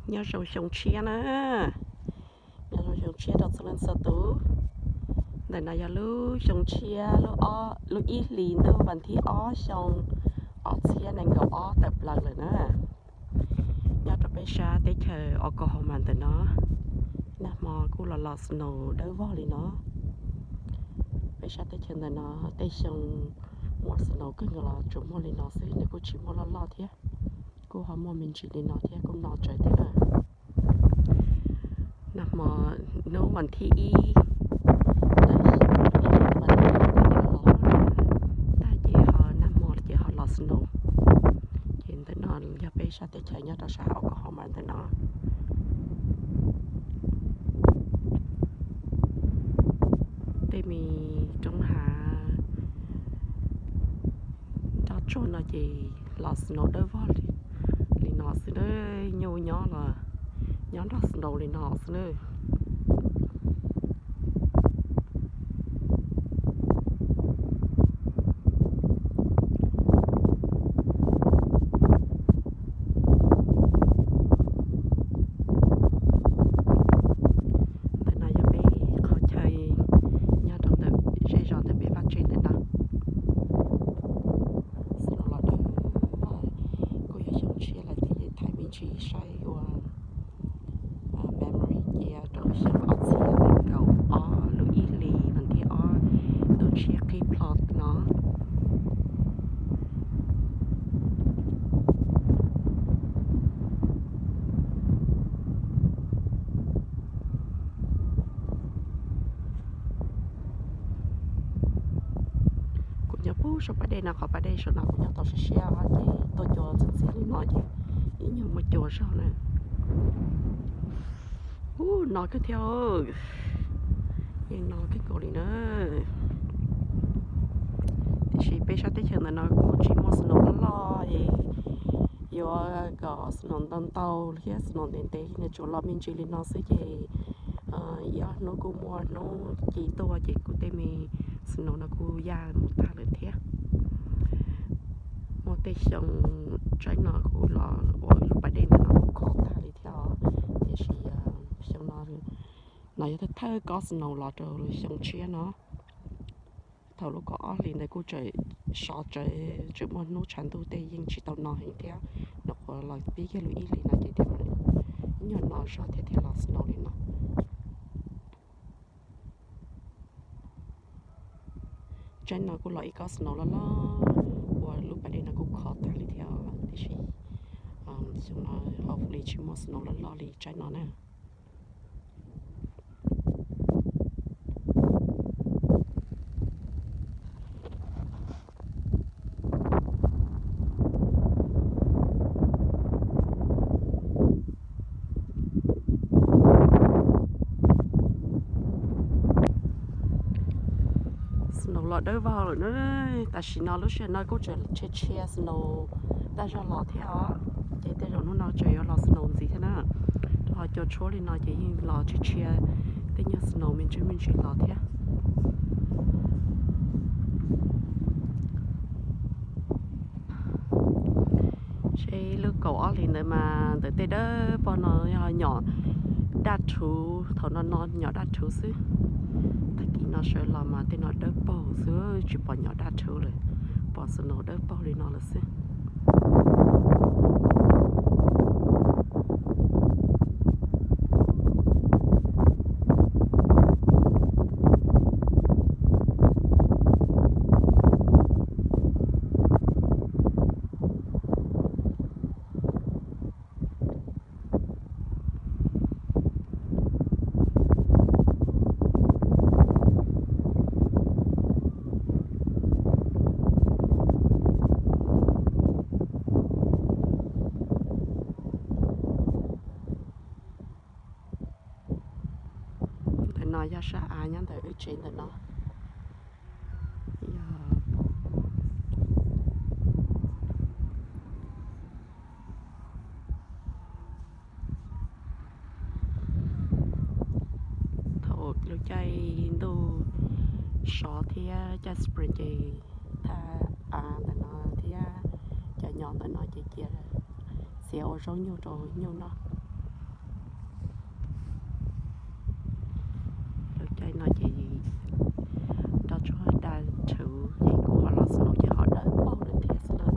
Nyob zoo xyoo tshiab na, nyob zoo xyoo tshiab rau txhua leej txhua tus. Ntawm no yog lub xyoo tshiab, lub ib hlis ntuj vas thib ob xyoo ob txhiab nees nkaum ob tawm plaws lawm na. Nyob rau peb sab teb chaws Oklahoma ntawm no, nag hmo kuj los los snow dawb vog li no. Peb sab teb chaws ntawm no tej xyoo muaj snow kawg nkaus los tsuas muaj li no xwb, nws kuj tsis muaj loj loj thiab, kuj ho muaj me ntsis li no thiab kuj no tsawv thiab na. Nag hmo hnub vas thib ib, tag ces ho nag hmo ces ho los snow. Ces ntawm no yog peb sab teb chaws nyob rau sab Oklahoma ntawm no. Tej me roob hav nroj tsuag no ces los snow dawb vog li no xwb na, nyuj nyob los nyob nrog snow li no xwb na. Ntawm no yog peb qhov chaw nyob rau ntawm zej zos ntawm peb vaj tse ntawm no. Xwb no los dawb, kuj yog xyoo tshiab lawm thiab, thaij me ntsis saib ua memory cia rau xyoo ob txhiab nees nkaum ob lub ib hlis vas thib ob ntuj tshiab qhib plho no. Kuv nyob puag saum pas dej no, qhov pas dej saum no kuv nyob tau siab siab ces tuaj cua ntxhiab ntxhiab li no ces ib nyuag muaj cua zog na. Ub, no kawg thiab, yeej no kawg nkaus li na. Tiam sis peb sab teb chaws ntawm no kuj tsis muaj snow loj loj es yuav kom snow ntau ntau thiab snow ntev ntev, nws tsuas los me ntsis li no xwb ces ib ob hnub kuj muaj, hnub ci tuaj ces kuj tej me snow no kuj ya mus tag lawm thiab. Muaj tej xyoo tsaib no kuj los ua lub pas dej ntawm no kuj khov tag li thiab os. Tiam sis xyoo no, no yog thawj thawj kob snow los rau xyoo tshiab no. Thaum lub kaum ob hlis ntawd kuj tseem sov tsawv, tseem muaj hnub tshav ntuj tej yeej tsis tau no heev thiab. Nyuam qhuav los pib kiag lub ib hlis no ces thiaj ib nyuag no zog thiab thiaj los snow li no. Tsaib no kuj los ib kob snow loj loj, ua lub pas dej no kuj khov tag li thiab tiam sis xyoo no hopefully tsis muaj snow loj loj li tsaib no na. Snow los dawb vog lawm na. Tam sim no lub sij hawm no kuj tseem tshiab tshiab snow tag zog los thiab os. Ces tej zaum hnub no tseem yuav los snow ntxiv thiab na. Ho cua tshuab li no ces yeej los tshiab tshiab tej nyuag snow me ntsis me ntsis los thiab. Seb lub kaum ob hlis ntawd mas ntawm tej dawb paug no yog nyom daj rhuv, thaum no no nyom daj rhuv xwb. Tag kis no sawv los mas tej no dawb paug xwb, tsis pom nyom daj rhuv lawm, pom snow dawb paug li no lawm xwb. Ntawm no yog sab av nyob ntawm wb tsev ntawm no. Yog thaum lub caij ntuj sov thiab caij spring ces thaj av ntawm no thiab cov nyom ntawm no ces cia txiav ua zaub nyuj rau nyuj noj. Cai no ces nrog tsob da rhuv ces kuv ho los snow ces ho dawb paug lawm thiab xwb na.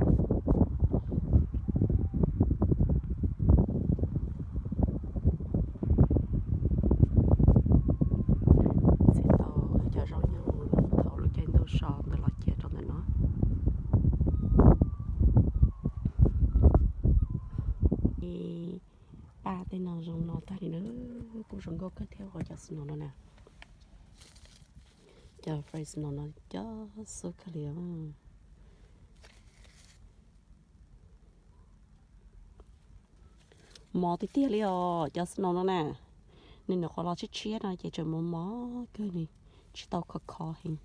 Txiav tau cov zaub nyuj thaum lub caij ntuj so ntawd los cia rau ntawm no. Paj tej no zoo no tag li na, kuj zoo nkauj kawg thiab os cov snow no na. Cov fake snow no cov xub kawg li. Mos tiag tiag li os cov snow no na. Nws nyuam qhuav los tshiab tshiab no ces tseem mos mos kawg li, tsis tau khov kho heev.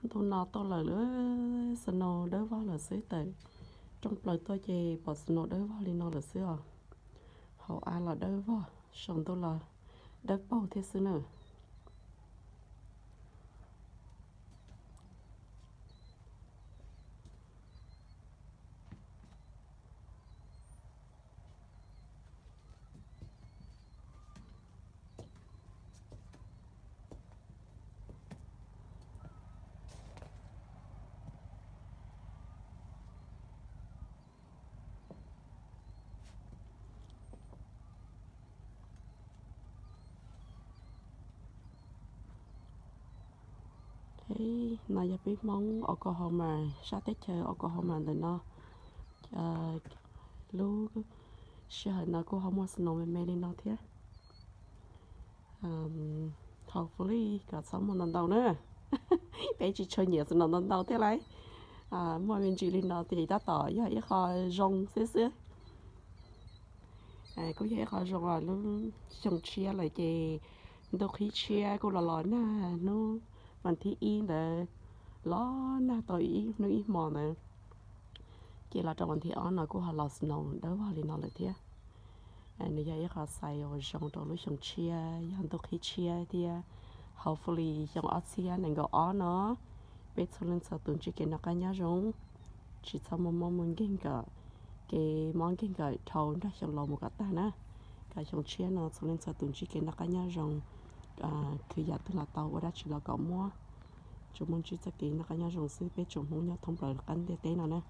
Ntu no tau lawm, snow dawb vog lawm xwb, tawm rooj plaws tuaj ces pom snow dawb vog li no lawm xwb os. Hauv av los dawb vog, saum ntuj los dawb paug thiab xwb na. No yog peb Hmoob Oklahoma, sab teb chaws Oklahoma ntawm no. Lub sij hawm no kuj ho muaj snow me me li no thiab. Hopefully kom txhob muaj ntau ntau na. Peb tsis tshua nyiam snow ntau ntau thiab lauj. Muaj me ntsis li no ces tab tom yog ib qho zoo xwb xwb. Kuj yog ib qho zoo os, lub xyoo tshiab lawm ces ntuj qhib tshiab kuj los los nag hnub vas thib ib ntawd, los nag tau ib hnub ib hmo ntawd. Ces los rau vas thib ob no kuj ho los snow dawb vog li no lawm thiab. Nws yog ib qho sign uas zoo rau lub xyoo tshiab yog ntuj qhib tshiab thiab. Hopefully xyoo ob txhiab nees nkaum ob no peb txhua leej txhua tus ntsib kev noj qab nyob zoo, tsis txhob muaj mob muaj nkeeg kom kev mob nkeeg kom dhau nrog xyoo laus mus kom tag na. Kom xyoo tshiab no txhua leej txhua tus ntsib kev noj qab nyob zoo, khwv yam twg los tau, ua dab tsi los kom muab, tsuas muaj ntsib txoj kev noj qab nyob zoo xwb peb tsoom Hmoob nyob thoob plaws qab ntiaj teb no na.